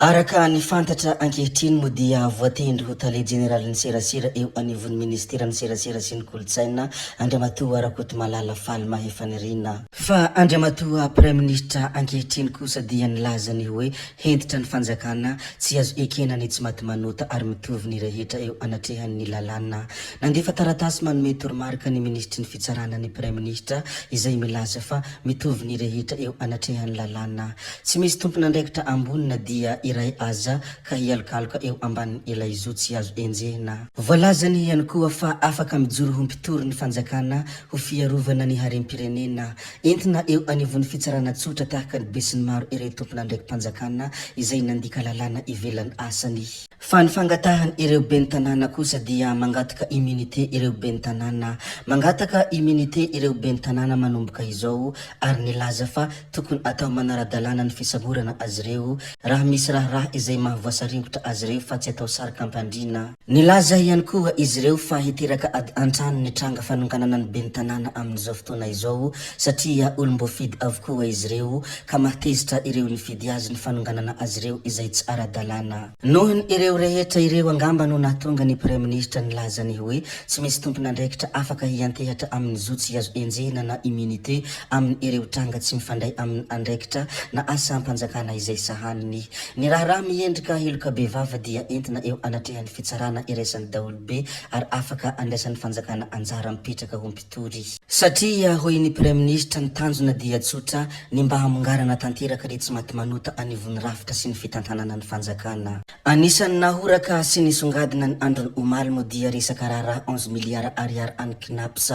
Araka ny fantatra ankehitriny moa dia voatendry ho tale jeneralin'ny serasera eo anivon'ny ministeran'ny serasera sy ny kolontsaina Andriamatoa Rakotomalala Faly Mahefanirina. Fa Andriamatoa Praiminisitra ankehitriny kosa dia nilaza ny hoe hentitra ny fanjakana, tsy azo ekena ny tsy maty manota ary mitovy ny rehetra eo anatrehan'ny lalàna. Nandefa taratasy manome toromarika ny minisitry ny fitsarana ny Praiminisitra izay milaza fa mitovy ny rehetra eo anatrehan'ny lalàna. Tsy misy tompon'andraikitra ambony na dia iray aza ka hialokaloka eo ambanin' ilay zo tsy azo enjehina. Voalazany ihany koa fa afaka mijoro ho mpitory ny fanjakana ho fiarovana ny harem-pirenena. Entina eo anivon'ny fitsarana tsotra tahaka ny besinimaro ireo tompon'andraiki-panjakana izay nandika lalàna ivelan'ny asany. Fa ny fangatahan ireo ben'ny tanàna kosa dia mangataka immunité ireo ben'ny tanàna. Mangataka immunité ireo ben'ny tanàna manomboka izao ary nilaza fa tokony atao manara-dalàna ny fisamborana azy ireo raha misy raharaha izay mahavoasaringotra azy ireo fa tsy atao sary kampandriana. Nilaza ihany koa izy ireo fa hiteraka ady an-trano ny tranga fanonganana ny ben'ny tanàna amin'izao fotoana izao satria olom-boafidy avokoa izy ireo ka mahatezitra ireo nifidy azy ny fanonganana azy ireo izay tsy ara-dalàna. Nohon' ireo rehetra ireo angamba no nahatonga ny Praiminisitra nilaza ny hoe tsy misy tompon'andraikitra afaka hiantehatra amin'ny zo tsy azo enjehina na immunité amin' ireo tranga tsy mifandray amin' andraikitra na asam-panjakana izay sahaniny. Ny raharaha miendrika heloka bevava dia entina eo anatrehan'ny fitsarana iraisan'ny daholobe ary afaka andraisan'ny fanjakana anjara mipetraka ho mpitory. Satria, hoy ny Praiminisitra, ny tanjona dia tsotra, ny mba hamongarana tanteraka ny tsy maty manota anivon'ny rafitra sy ny fitantanana ny fanjakana. Anisan'ny nahoraka sy nisongadina ny andron'ny omaly moa dia resaka raharaha 11 miliara ariary an'ny Cnaps.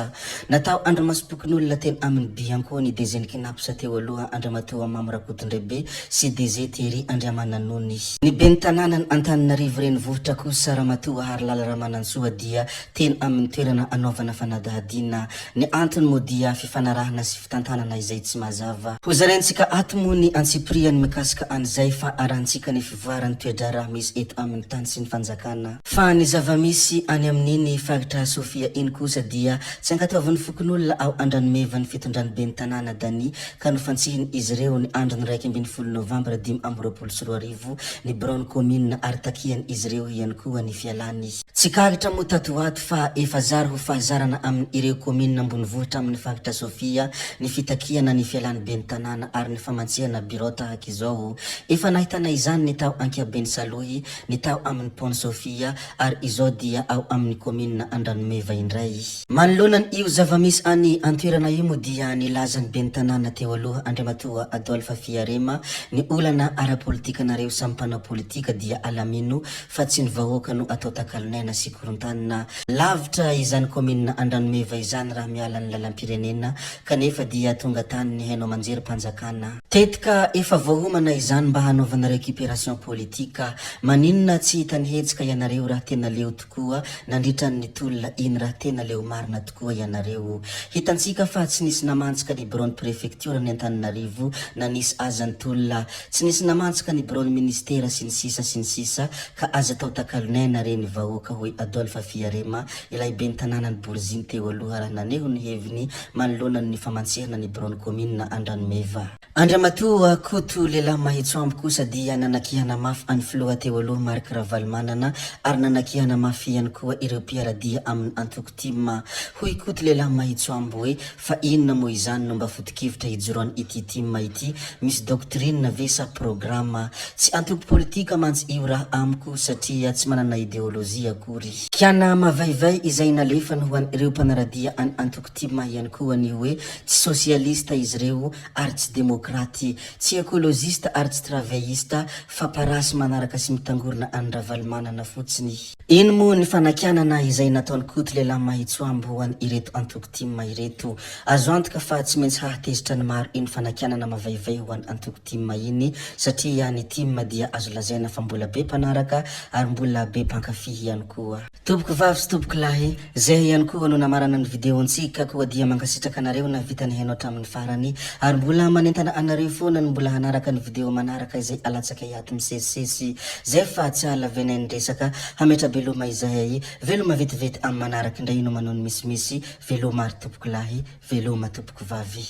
Natao andrimasom-pokonolona teny amin'ny Bianco ny DG-n'ny Cnaps teo aloha Andriamatoa Mamy Rakotondrehibe sy DG Thierry Andriamananony. Ny ben'ny tanànan' Antananarivo renivohitra kosa Ramatoa Harilala Ramanantsoa dia teny amin'ny toerana anaovana fanadihadiana. Ny antony moa dia fifanarahana sy fitantanana izay tsy mazava. Hozaraintsika ato moa ny antsipiriany mikasika an'izay fa arahantsika ny fivoaran'ny toe-draharaha misy eto amin'ny tany sy ny fanjakana. Fa ny zava-misy any amin'iny faritra Sofia iny kosa dia tsy ankatoavin'ny fokonolona ao Andranomeva ny fitondran'ny ben'ny tanàna Dany ka nofantsihin'izy ireo ny andron'ny 11 novambra 2025 ny biraon'ny kaominina ary takian'izy ireo ihany koa ny fialany. Tsikaritra moa tato ho ato fa efa zary ho fahazarana amin' ireo kaominina ambonivohitra amin'ny faritra Sofia ny fitakiana ny fialan'ny ben'ny tanàna ary ny famantsihana birao tahaka izao. Efa nahitana izany ny tao Ankiaben'i Salohy, ny tao amin'ny Pont Sofia ary izao dia ao amin'ny kaominina Andranomeva indray. Manoloana io zava-misy any an-toerana io moa dia nilaza ny ben'ny tanàna teo aloha Andriamatoa Adolphe Fiarema ny olana ara-politikanareo samy mpanao politika dia alamino fa tsy ny vahoaka no atao takalon'aina sy korontanina. Lavitra izany kaominina Andranomeva izany raha miala ny lalam-pirenena kanefa dia tonga tany ny haino aman-jerim-panjakana. Tetika efa voaomana izany mba hanaovana récupération politique. Maninona tsy hita nihetsika ianareo raha tena leo tokoa nandritra ny tolona iny raha tena leo marina tokoa ianareo. Hitantsika fa tsy nisy namantsika ny biraon'ny prefektiora ny Antananarivo na nisy aza ny tolona. Tsy nisy namantsika ny biraon'ny ministera sy ny sisa sy ny sisa ka aza atao takalon'aina re ny vahoaka hoy Adolphe Fiarema ilay ben'ny tanànan'i Boriziny teo aloha raha naneho ny heviny manoloana ny famantsihana ny biraon'ny kaominina Andranomeva. Andriamatoa Koto lehilahy Mahitsoambo kosa dia nanakihana mafy an'ny filoha teo aloha Marc Ravalomanana ary nanakihana mafy ihany koa ireo mpiara-dia amin'ny antoko tim. Hoy Koto lehilahy Mahitsoambo hoe Fa inona moa izany no mba foto-kevitra hijoroan ity tim ity? Misy doctrine ve sa programa? Tsy antoko politika mantsy io raha amiko satria tsy manana ideolozia akory. Kiana mavaivay izay nalefany ho an ireo mpanaradia an antoko tim ihany koa ny hoe tsy sosialista izy ireo ary tsy demokraty, tsy ekolozista ary tsy travaillista fa parasy manaraka sy mitangorona an'i Ravalomanana fotsiny. Iny moa ny fanakianana izay nataon'i Koto lehilahy Mahitsoambo ho an' ireto antoko tim ireto. Azo antoka fa tsy maintsy hahatezitra ny maro iny fanakianana mavaivay ho an' antoko tim iny satria ny tim dia azo lazaina fa mbola be mpanaraka ary mbola be mpankafy ihany koa. Tompoko vavy sy tompoko lahy, zay ihany koa no namarana ny video-ntsika koa dia mankasitraka anareo nahavita nihaino hatramin'ny farany ary mbola manentana anareo foana ny mbola hanaraka ny video manaraka izay alatsakay ato misesisesy. Zay fa tsy hahalavenay ny resaka, hametra-beloma izahay, veloma vetivety amin'ny manaraka indray no manao ny misimisy, veloma ary tompoko lahy, veloma tompoko vavy.